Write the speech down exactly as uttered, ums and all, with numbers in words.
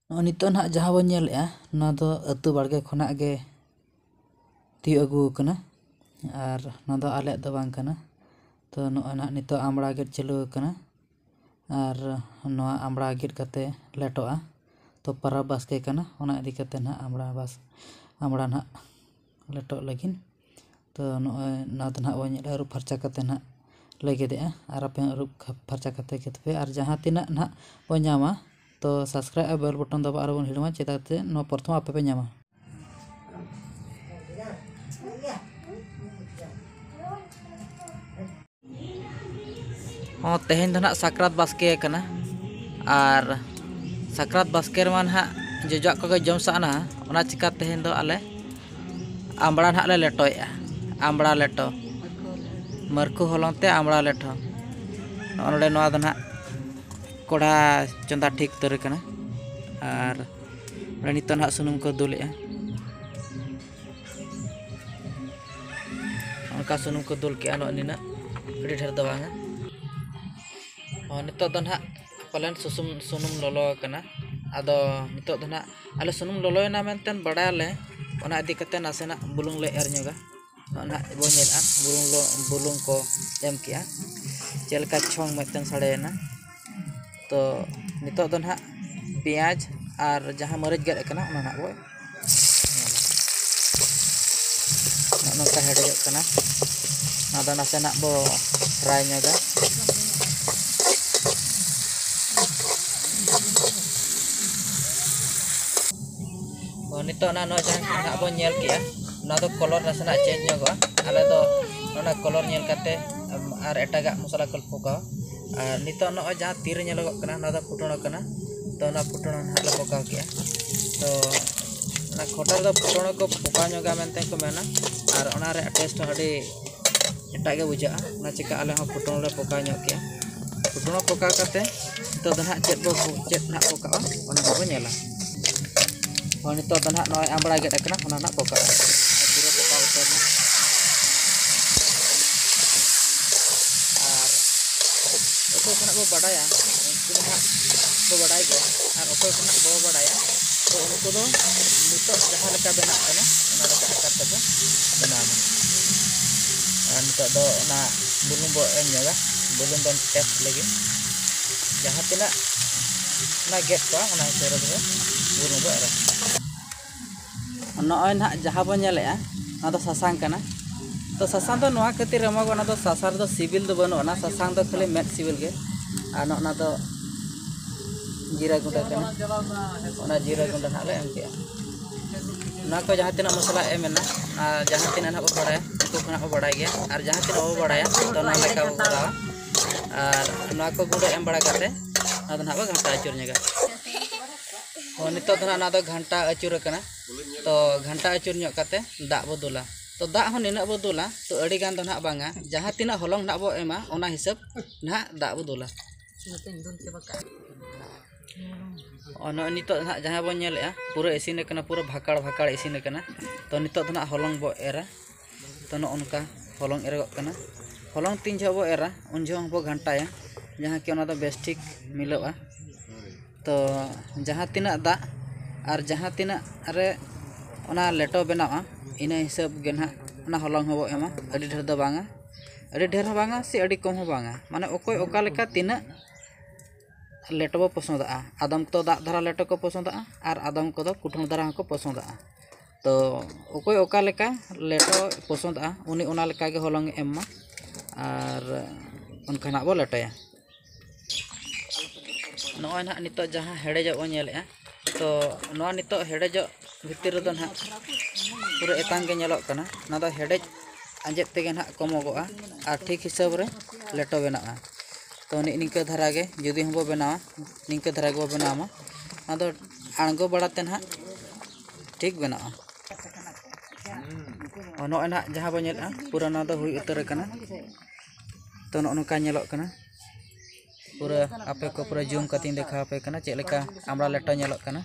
ᱱᱚᱜᱼᱚᱭ ᱱᱤᱛᱚᱜ ᱱᱟᱦᱟᱜ ᱡᱟᱦᱟᱸ ᱵᱚᱱ ᱧᱮᱞᱮᱜᱼᱟ, ᱱᱚᱣᱟ ᱫᱚ ᱟᱹᱛᱩ ᱵᱟᱲᱜᱮ ᱠᱷᱚᱱᱟᱜ ᱜᱮ ᱛᱤᱭᱳᱜ ᱟᱹᱜᱩ ᱟᱠᱟᱱᱟ, ᱟᱨ ᱱᱚᱣᱟ ᱫᱚ ᱟᱞᱮᱭᱟᱜ ᱫᱚ ᱵᱟᱝ ᱠᱟᱱᱟ᱾ ᱛᱚ ᱱᱚᱜᱼᱚᱭ ᱱᱟᱦᱟᱜ ᱱᱤᱛᱚᱜ ᱟᱢᱲᱟ ᱜᱮᱫ ᱪᱟᱹᱞᱩ ᱟᱠᱟᱱᱟ, ᱟᱨ ᱱᱚᱣᱟ ᱟᱢᱲᱟ ᱜᱮᱫ ᱠᱟᱛᱮ ᱞᱮᱴᱚᱜᱼᱟ᱾ ᱛᱚ ᱯᱟᱨᱟᱵᱽ ᱵᱟᱥᱠᱮ ᱠᱟᱱᱟ, ᱚᱱᱟ ᱤᱫᱤ ᱠᱟᱛᱮ ᱱᱟᱦᱟᱜ ᱟᱢᱲᱟ ᱵᱟᱥ-, ᱟᱢᱲᱟ ᱱᱟᱦᱟᱜ ᱞᱮᱴᱚᱜ ᱞᱟᱹᱜᱤᱫ᱾ ᱛᱚ ᱱᱚᱜᱼᱚᱭ ᱱᱚᱣᱟ ᱫᱚ ᱱᱟᱦᱟᱜ ᱵᱚᱱ ᱧᱮᱞᱟ, ᱟᱹᱨᱩᱵ ᱯᱷᱟᱨᱪᱟ ᱠᱟᱛᱮ ᱱᱟᱦᱟᱜ ᱞᱮ ᱜᱮᱫᱮᱜᱼᱟ, ᱟᱨ ᱟᱯᱮ ᱦᱚᱸ ᱟᱹᱨᱩᱵ ᱠᱷᱟ-, ᱯᱷᱟᱨᱪᱟ ᱠᱟᱛᱮ ᱜᱮᱫ ᱯᱮ, ᱟᱨ ᱡᱟᱦᱟᱸ ᱛᱤᱱᱟᱹᱜ ᱱᱟᱦᱟᱜ ᱵᱚᱱ ᱧᱟᱢᱟ, ᱛᱚ subscribe ᱟᱨ bell button ᱫᱟᱵᱟᱣ ᱟᱞᱚ ᱵᱚᱱ ᱦᱤᱲᱤᱢᱟ, ᱪᱮᱫᱟᱜ ᱥᱮ ᱱᱚᱣᱟ ᱯᱨᱚᱛᱷᱚᱢ ᱟᱯᱮ ᱯᱮ ᱧᱟᱢᱟ᱾ ᱦᱚᱸ, ᱛᱮᱦᱮᱧ ᱫᱚ ᱱᱟᱦᱟᱜ ᱥᱟᱠᱨᱟᱛ ᱵᱟᱥᱠᱮ ᱠᱟᱱᱟ, ᱟᱨ ᱥᱟᱠᱨᱟᱛ ᱵᱟᱥᱠᱮ ᱨᱮᱢᱟ ᱱᱟᱦᱟᱜ ᱡᱚᱡᱚᱣᱟᱜ ᱠᱚᱜᱮ ᱡᱚᱢ ᱥᱟᱜᱱᱟ, ᱚᱱᱟ ᱪᱤᱠᱟ ᱛᱮᱦᱮᱧ ᱫᱚ ᱟᱞᱮ ᱟᱢᱲᱟ ᱱᱟᱦᱟᱜ ᱞᱮ ᱞᱮᱴᱚᱭᱮᱜᱼᱟ, ᱟᱢᱲᱟ ᱞᱮᱴᱚ, ᱢᱟᱹᱨᱠᱷᱩ ᱦᱚᱞᱚᱝ ᱛᱮ ᱟᱢᱲᱟ ᱞᱮᱴᱚ᱾ ᱱᱚᱜᱼᱚ ᱱᱚᱰᱮ ᱱᱚᱣᱟ ᱫᱚ ᱱᱟᱦᱟᱜ ᱠᱚᱲᱦᱟ ᱪᱚᱸᱫᱟ ᱴᱷᱤᱠ ᱩᱛᱟᱹᱨ ᱠᱟᱱᱟ, ᱟᱨ ᱱᱚᱰᱮ ᱱᱤᱛᱚᱜ ᱱᱟᱦᱟᱜ ᱥᱩᱱᱩᱢ ᱠᱚ ᱫᱩᱞᱮᱜᱼᱟ᱾ ᱚᱱᱠᱟ ᱥᱩᱱᱩᱢ ᱠᱚ ᱫᱩᱞ ᱠᱮᱜᱼᱟ, ᱱᱚᱜᱼᱚᱭ ᱱᱤᱱᱟᱹᱜ, ᱟᱹᱰᱤ ᱰᱷᱮᱨ ᱫᱚ ᱵᱟᱝᱟ᱾ ᱦᱚᱸ, ᱱᱤᱛᱚᱜ ᱫᱚ ᱱᱟᱦᱟᱜ ᱯᱟᱞᱮᱱ ᱥᱩᱥᱩᱢ-, ᱥᱩᱱᱩᱢ ᱞᱚᱞᱚ ᱟᱠᱟᱱᱟ᱾ ᱟᱫᱚ ᱱᱤᱛᱚᱜ ᱫᱚ ᱱᱟᱦᱟᱜ ᱟᱞᱮ ᱥᱩᱱᱩᱢ ᱞᱚᱞᱚᱭᱮᱱᱟ ᱢᱮᱱᱛᱮ ᱵᱟᱲᱟᱭᱟᱞᱮ, ᱚᱱᱟ ᱤᱫᱤ ᱠᱟᱛᱮ ᱱᱟᱥᱮᱱᱟᱜ ᱵᱩᱞᱩᱝ ᱞᱮ ᱮᱨ ᱧᱚᱜᱟ᱾ ᱱᱚᱜᱼᱚᱭ ᱱᱟᱦᱟᱜ ᱵᱚᱱ ᱧᱮᱞᱮᱫᱼᱟ, ᱵᱩᱞᱩᱝ ᱞᱚ-, ᱵᱩᱞᱩᱝ ᱠᱚ ᱮᱢ ᱠᱮᱜᱼᱟ, ᱪᱮᱫ ᱞᱮᱠᱟ ᱪᱷᱚᱝ ᱢᱤᱫᱴᱮᱱ ᱥᱟᱰᱮᱭᱮᱱᱟ᱾ ᱛᱚ ᱱᱤᱛᱚᱜ ᱫᱚ ᱱᱟᱦᱟᱜ ᱯᱮᱸᱭᱟᱡᱽ ᱟᱨ ᱡᱟᱦᱟᱸ ᱢᱟᱹᱨᱤᱪ ᱜᱮᱫ ᱟᱠᱟᱱᱟ, ᱚᱱᱟ ᱱᱟᱦᱟᱜ ᱵᱚ ᱧᱮᱞᱟ᱾ ᱱᱚᱜᱼᱚ ᱱᱚᱝᱠᱟ ᱦᱮᱰᱮᱡᱚᱜ ᱠᱟᱱᱟ, ᱚᱱᱟ ᱫᱚ ᱱᱟᱥᱮᱱᱟᱜ ᱵᱚ fry ᱧᱚᱜᱟ᱾ ᱚ, ᱱᱤᱛᱚᱜ ᱚᱱᱟ ᱱᱚᱣᱟ ᱡᱟᱦᱟᱸ ᱱᱟᱦᱟᱜ ᱵᱚᱱ ᱧᱮᱞ ᱠᱮᱜᱼᱟ, ᱚᱱᱟ ᱫᱚ colour ᱱᱟᱥᱮᱱᱟᱜ change ᱧᱚᱜᱚᱜᱼᱟ᱾ ᱟᱞᱮ ᱫᱚ ᱚᱱᱟ colour ᱧᱮᱞ ᱠᱟᱛᱮ, ᱟᱢ, ᱟᱨ ᱮᱴᱟᱜᱟᱜ ᱢᱚᱥᱞᱟ ᱠᱚᱞᱮ ᱯᱚᱠᱟᱣᱟ᱾ ᱟᱨ ᱱᱤᱛᱚᱜ ᱱᱚᱜᱼᱚᱭ ᱡᱟᱦᱟᱸ ᱛᱤᱨᱮ ᱧᱮᱞᱚᱜᱚᱜ ᱠᱟᱱᱟ, ᱚᱱᱟ ᱫᱚ ᱯᱷᱩᱴᱟᱹᱱ ᱠᱟᱱᱟ᱾ ᱛᱚ ᱚᱱᱟ ᱯᱷᱩᱴᱟᱹᱱ ᱱᱟᱦᱟᱜ ᱞᱮ ᱯᱚᱠᱟᱣ ᱠᱮᱜᱼᱟ᱾ ᱛᱚ ᱚᱱᱟ ᱠᱷᱚᱴᱟ ᱨᱮᱫᱚ ᱯᱷᱩᱴᱟᱹᱱ ᱠᱚ ᱯᱚᱠᱟᱣ ᱧᱚᱜᱟ ᱢᱮᱱᱛᱮ ᱠᱚ ᱢᱮᱱᱟ, ᱟᱨ ᱚᱱᱟ ᱨᱮᱭᱟᱜ taste ᱦᱚᱸ ᱟᱹᱰᱤ ᱮᱴᱟᱜ ᱜᱮ ᱵᱩᱡᱷᱟᱹᱜᱼᱟ᱾ ᱚᱱᱟ ᱪᱤᱠᱟ ᱟᱞᱮ ᱦᱚᱸ ᱯᱷᱩᱴᱟᱹᱱ ᱞᱮ ᱯᱚᱠᱟᱣ ᱧᱚᱜ ᱠᱮᱜᱼᱟ᱾ ᱯᱷᱩᱴᱟᱹᱱ ᱯᱚᱠᱟᱣ ᱠᱟᱛᱮ ᱱᱤᱛᱚᱜ ᱫᱚ ᱱᱟᱦᱟᱜ ᱪᱮᱫ ᱵᱚ, ᱪᱮᱫ ᱱᱟᱦᱟᱜ ᱯᱚᱠᱟᱜᱼᱟ, ᱚᱱᱟ ᱦᱚᱸᱵᱚ ᱧᱮᱞᱟ᱾ ᱦᱳᱭ, ᱱᱤᱛᱚᱜ ᱫᱚ ᱱᱟᱦᱟᱜ ᱱᱚᱜᱼᱚᱭ ᱟᱢᱲᱟ ᱜᱮᱫ ᱟᱠᱟᱱᱟ, ᱚᱱᱟ ᱱᱟᱦᱟᱜ ᱯᱚᱠᱟᱜᱼᱟ᱾ ᱯᱩᱨᱟᱹ ᱯᱚᱠᱟᱣ ᱩᱛᱟᱹᱨ ᱮᱱᱟ᱾ ᱟᱨ ᱚᱠᱚᱭ ᱠᱚ ᱱᱟᱦᱟᱜ ᱵᱚ ᱵᱟᱰᱟᱭᱟ, ᱩᱱᱠᱩ ᱫᱚ ᱱᱟᱦᱟᱜ ᱵᱚ ᱵᱟᱰᱟᱭ ᱜᱮᱭᱟ, ᱟᱨ ᱚᱠᱚᱭ ᱠᱚ ᱱᱟᱦᱟᱜ ᱵᱟᱵᱚ ᱵᱟᱰᱟᱭᱟ, ᱛᱚ ᱩᱱᱠᱩ ᱫᱚ ᱱᱤᱛᱚᱜ ᱡᱟᱦᱟᱸ ᱞᱮᱠᱟ ᱵᱮᱱᱟᱜ ᱠᱟᱱᱟ, ᱚᱱᱟ ᱞᱮᱠᱟ ᱟᱠᱟᱨ ᱛᱮᱵᱚ ᱵᱮᱱᱟᱣᱟ᱾ ᱟᱨ ᱱᱤᱛᱚᱜ ᱫᱚ ᱚᱱᱟ ᱵᱩᱞᱩᱝ ᱵᱚ ᱮᱢ ᱧᱚᱜᱟ, ᱵᱩᱞᱩᱝ ᱫᱚ ᱴᱮᱥᱴ ᱞᱟᱹᱜᱤᱫ᱾ ᱡᱟᱦᱟᱸ ᱛᱤᱱᱟᱹᱜ ᱚᱱᱟ ᱜᱮᱫ ᱠᱚᱜᱼᱟ, ᱚᱱᱟ ᱦᱤᱥᱟᱹᱵ ᱨᱮ ᱵᱩᱞᱩᱝ ᱵᱚ ᱮᱨᱟ᱾ ᱱᱚᱜᱼᱚᱭ ᱱᱟᱦᱟᱜ ᱡᱟᱦᱟᱸ ᱵᱚᱱ ᱧᱮᱞᱮᱜᱼᱟ, ᱚᱱᱟ ᱫᱚ ᱥᱟᱥᱟᱝ ᱠᱟᱱᱟ᱾ ᱛᱚ ᱥᱟᱥᱟᱝ ᱫᱚ ᱱᱚᱣᱟ ᱠᱷᱟᱹᱛᱤᱨ ᱮᱢᱚᱜᱚᱜᱼᱟ, ᱚᱱᱟ ᱫᱚ ᱥᱟᱥᱟᱝ ᱨᱮᱫᱚ ᱥᱤᱵᱤᱞ ᱫᱚ ᱵᱟᱹᱱᱩᱜᱼᱟ, ᱚᱱᱟ ᱥᱟᱥᱟᱝ ᱫᱚ ᱠᱷᱟᱹᱞᱤ ᱢᱮᱫ ᱥᱤᱵᱤᱞ ᱜᱮ᱾ ᱟᱨ ᱱᱚᱜᱼᱚ ᱱᱟ ᱫᱚ ᱡᱤᱨᱟ ᱜᱩᱸᱰᱟᱹ ᱠᱟᱱᱟ, ᱚᱱᱟ ᱡᱤᱨᱟ ᱜᱩᱸᱰᱟᱹ ᱱᱟᱦᱟᱜ ᱞᱮ ᱮᱢ ᱠᱮᱜᱼᱟ᱾ ᱱᱚᱣᱟ ᱠᱚ ᱡᱟᱦᱟᱸ ᱛᱤᱱᱟᱹᱜ ᱢᱚᱥᱞᱟ ᱮᱢ ᱮᱱᱟ, ᱟᱨ ᱡᱟᱦᱟᱸ ᱛᱤᱱᱟᱹᱜ ᱱᱟᱦᱟᱜ ᱵᱚ ᱵᱟᱲᱟᱭᱟ, ᱩᱱᱠᱩ ᱠᱚ ᱱᱟᱦᱟᱜ ᱵᱚ ᱵᱟᱲᱟᱭ ᱜᱮᱭᱟ, ᱟᱨ ᱡᱟᱦᱟᱸ ᱛᱤᱱᱟᱹᱜ ᱵᱟᱵᱚ ᱵᱟᱲᱟᱭᱟ, ᱛᱚ ᱱᱚᱣᱟ ᱞᱮᱠᱟ ᱵᱚ ᱠᱚᱨᱟᱣᱟ᱾ ᱟᱨ ᱱᱚᱣᱟ ᱠᱚ ᱜᱩᱸᱰᱟᱹ ᱮᱢ ᱵᱟᱲᱟ ᱠᱟᱛᱮ, ᱚᱱᱟ ᱫᱚ ᱱᱟᱦᱟᱜ ᱵᱚ ᱜᱷᱟᱱᱴᱟ ᱟᱹᱪᱩᱨ ᱧᱚᱜᱟ᱾ ᱛᱚ ᱱᱤᱛᱚᱜ ᱫᱚ ᱱᱟᱦᱟᱜ ᱱᱚᱣᱟ ᱫᱚ ᱜᱷᱟᱱᱴᱟ ᱟᱹᱪᱩᱨ ᱟᱠᱟᱱᱟ᱾ ᱛᱚ ᱜᱷᱟᱱᱴᱟ ᱟᱹᱪᱩᱨ ᱧᱚᱜ ᱠᱟᱛᱮ ᱫᱟᱜ ᱵᱚ ᱫᱩᱞᱟ᱾ ᱛᱚ ᱫᱟᱜ ᱦᱚᱸ ᱱᱤᱱᱟᱹᱜ ᱵᱚ ᱫᱩᱞᱟ, ᱛᱚ ᱟᱹᱰᱤ ᱜᱟᱱ ᱫᱚ ᱱᱟᱦᱟᱜ ᱵᱟᱝᱟ, ᱡᱟᱦᱟᱸ ᱛᱤᱱᱟᱹᱜ ᱦᱚᱞᱚᱝ ᱱᱟᱦᱟᱜ ᱵᱚ ᱮᱢᱟ, ᱚᱱᱟ ᱦᱤᱥᱟᱹᱵ ᱱᱟᱦᱟᱜ ᱫᱟᱜ ᱵᱚ ᱫᱩᱞᱟ᱾ ᱚ, ᱱᱚᱜᱼᱚᱭ ᱱᱤᱛᱚᱜ ᱱᱟᱦᱟᱜ ᱡᱟᱦᱟᱸ ᱵᱚᱱ ᱧᱮᱞᱮᱜᱼᱟ, ᱯᱩᱨᱟᱹ ᱤᱥᱤᱱ ᱟᱠᱟᱱᱟ, ᱯᱩᱨᱟᱹ ᱵᱷᱟᱠᱟᱲ ᱵᱷᱟᱠᱟᱲ ᱤᱥᱤᱱ ᱟᱠᱟᱱᱟ᱾ ᱛᱚ ᱱᱤᱛᱚᱜ ᱫᱚ ᱱᱟᱦᱟᱜ ᱦᱚᱞᱚᱝ ᱵᱚ ᱮᱨᱟ᱾ ᱛᱚ ᱱᱚᱜᱼᱚ ᱱᱚᱝᱠᱟ ᱦᱚᱞᱚᱝ ᱮᱨᱚᱜᱚᱜ ᱠᱟᱱᱟ᱾ ᱦᱚᱞᱚᱝ ᱛᱤᱱ ᱡᱚᱦᱚᱜ ᱵᱚ ᱮᱨᱟ, ᱩᱱ ᱡᱚᱦᱚᱜ ᱦᱚᱸᱵᱚ ᱜᱷᱟᱱᱴᱟᱭᱟ, ᱡᱟᱦᱟᱸ ᱠᱤ ᱚᱱᱟ ᱫᱚ ᱵᱮᱥ ᱴᱷᱤᱠ ᱢᱤᱞᱟᱹᱜᱼᱟ᱾ ᱛᱚ ᱡᱟᱦᱟᱸ ᱛᱤᱱᱟᱹᱜ ᱫᱟᱜ ᱟᱨ ᱡᱟᱦᱟᱸ ᱛᱤᱱᱟᱹᱜ ᱨᱮ ᱚᱱᱟ ᱞᱮᱴᱚ ᱵᱮᱱᱟᱜᱼᱟ, ᱤᱱᱟᱹ ᱦᱤᱥᱟᱹᱵ ᱜᱮ ᱱᱟᱦᱟᱜ ᱚᱱᱟ ᱦᱚᱞᱚᱝ ᱦᱚᱸᱵᱚ ᱮᱢᱟ᱾ ᱟᱹᱰᱤ ᱰᱷᱮᱨ ᱫᱚ ᱵᱟᱝᱟ, ᱟᱹᱰᱤ ᱰᱷᱮᱨ ᱦᱚᱸ ᱵᱟᱝᱟ, ᱥᱮ ᱟᱹᱰᱤ ᱠᱚᱢ ᱦᱚᱸ ᱵᱟᱝᱟ, ᱢᱟᱱᱮ ᱚᱠᱚᱭ ᱚᱠᱟ ᱞᱮᱠᱟ ᱛᱤᱱᱟᱹᱜ ᱞᱮᱴᱚ ᱵᱚ ᱯᱚᱥᱚᱸᱫᱟᱜᱼᱟ᱾ ᱟᱫᱚᱢ ᱠᱚᱫᱚ ᱫᱟᱜ ᱫᱷᱟᱨᱟ ᱞᱮᱴᱚ ᱠᱚ ᱯᱚᱥᱚᱸᱫᱟᱜᱼᱟ, ᱟᱨ ᱟᱫᱚᱢ ᱠᱚᱫᱚ ᱠᱩᱴᱷᱟᱹᱬ ᱫᱷᱟᱨᱟ ᱦᱚᱸᱠᱚ ᱯᱚᱥᱚᱸᱫᱟᱜᱼᱟ᱾ ᱛᱚ ᱚᱠᱚᱭ ᱚᱠᱟ ᱞᱮᱠᱟ ᱞᱮᱴᱚ ᱯᱚᱥᱚᱸᱫᱟᱜᱼᱟ, ᱩᱱᱤ ᱚᱱᱟ ᱞᱮᱠᱟ ᱜᱮ ᱦᱚᱞᱚᱝ ᱮ ᱮᱢ ᱢᱟ᱾ ᱟᱨ ᱚᱱᱠᱟ ᱱᱟᱜ ᱵᱚ ᱞᱮᱴᱚᱭᱟ᱾ ᱱᱚᱜᱼᱚᱭ ᱱᱟᱦᱟᱜ ᱱᱤᱛᱚᱜ ᱡᱟᱦᱟᱸ ᱦᱮᱰᱮᱡᱚᱜ ᱵᱚᱱ ᱧᱮᱞᱮᱜᱼᱟ, ᱛᱚ ᱱᱚᱣᱟ ᱱᱤᱛᱚᱜ ᱦᱮᱰᱮᱡᱚᱜ ᱵᱷᱤᱛᱤᱨ ᱨᱮᱫᱚ ᱱᱟᱦᱟᱜ ᱯᱩᱨᱟᱹ ᱮᱛᱟᱝ ᱜᱮ ᱧᱮᱞᱚᱜ ᱠᱟᱱᱟ᱾ ᱱᱚᱣᱟ ᱫᱚ ᱦᱮᱰᱮᱡ ᱟᱸᱡᱮᱫ ᱛᱮᱜᱮ ᱱᱟᱦᱟᱜ ᱠᱚᱢᱚᱜᱚᱜᱼᱟ ᱟᱨ ᱴᱷᱤᱠ ᱦᱤᱥᱟᱹᱵ ᱨᱮ ᱞᱮᱴᱚ ᱵᱮᱱᱟᱜᱼᱟ᱾ ᱛᱚ ᱱᱤᱜ ᱱᱤᱝᱠᱟᱹ ᱫᱷᱟᱨᱟ ᱜᱮ ᱡᱩᱫᱤ ᱦᱚᱸᱵᱚ ᱵᱮᱱᱟᱣᱟ, ᱱᱤᱝᱠᱟᱹ ᱫᱷᱟᱨᱟ ᱜᱮᱵᱚ ᱵᱮᱱᱟᱣ ᱢᱟ᱾ ᱚᱱᱟ ᱫᱚ ᱟᱬᱜᱚ ᱵᱟᱲᱟ ᱛᱮ ᱱᱟᱦᱟᱜ ᱴᱷᱤᱠ ᱵᱮᱱᱟᱜᱼᱟ᱾ ᱱᱚᱜᱼᱚᱭ ᱱᱟᱦᱟᱜ ᱡᱟᱦᱟᱸ ᱵᱚ ᱧᱮᱞᱮᱜᱼᱟ, ᱯᱩᱨᱟᱹ ᱱᱚᱣᱟ ᱫᱚ ᱦᱩᱭ ᱩᱛᱟᱹᱨ ᱟᱠᱟᱱᱟ᱾ ᱛᱚ ᱱᱚᱜᱼᱚ ᱱᱚᱝᱠᱟ ᱧᱮᱞᱚᱜ ᱠᱟᱱᱟ᱾ ᱯᱩᱨᱟᱹ ᱟᱯᱮ ᱠᱚ ᱯᱩᱨᱟᱹ ᱡᱩᱢ ᱠᱟᱛᱮᱧ ᱫᱮᱠᱷᱟᱣ ᱟᱯᱮ ᱠᱟᱱᱟ ᱪᱮᱫ ᱞᱮᱠᱟ ᱟᱢᱲᱟ ᱞᱮᱴᱚ ᱧᱮᱞᱚᱜ ᱠᱟᱱᱟ᱾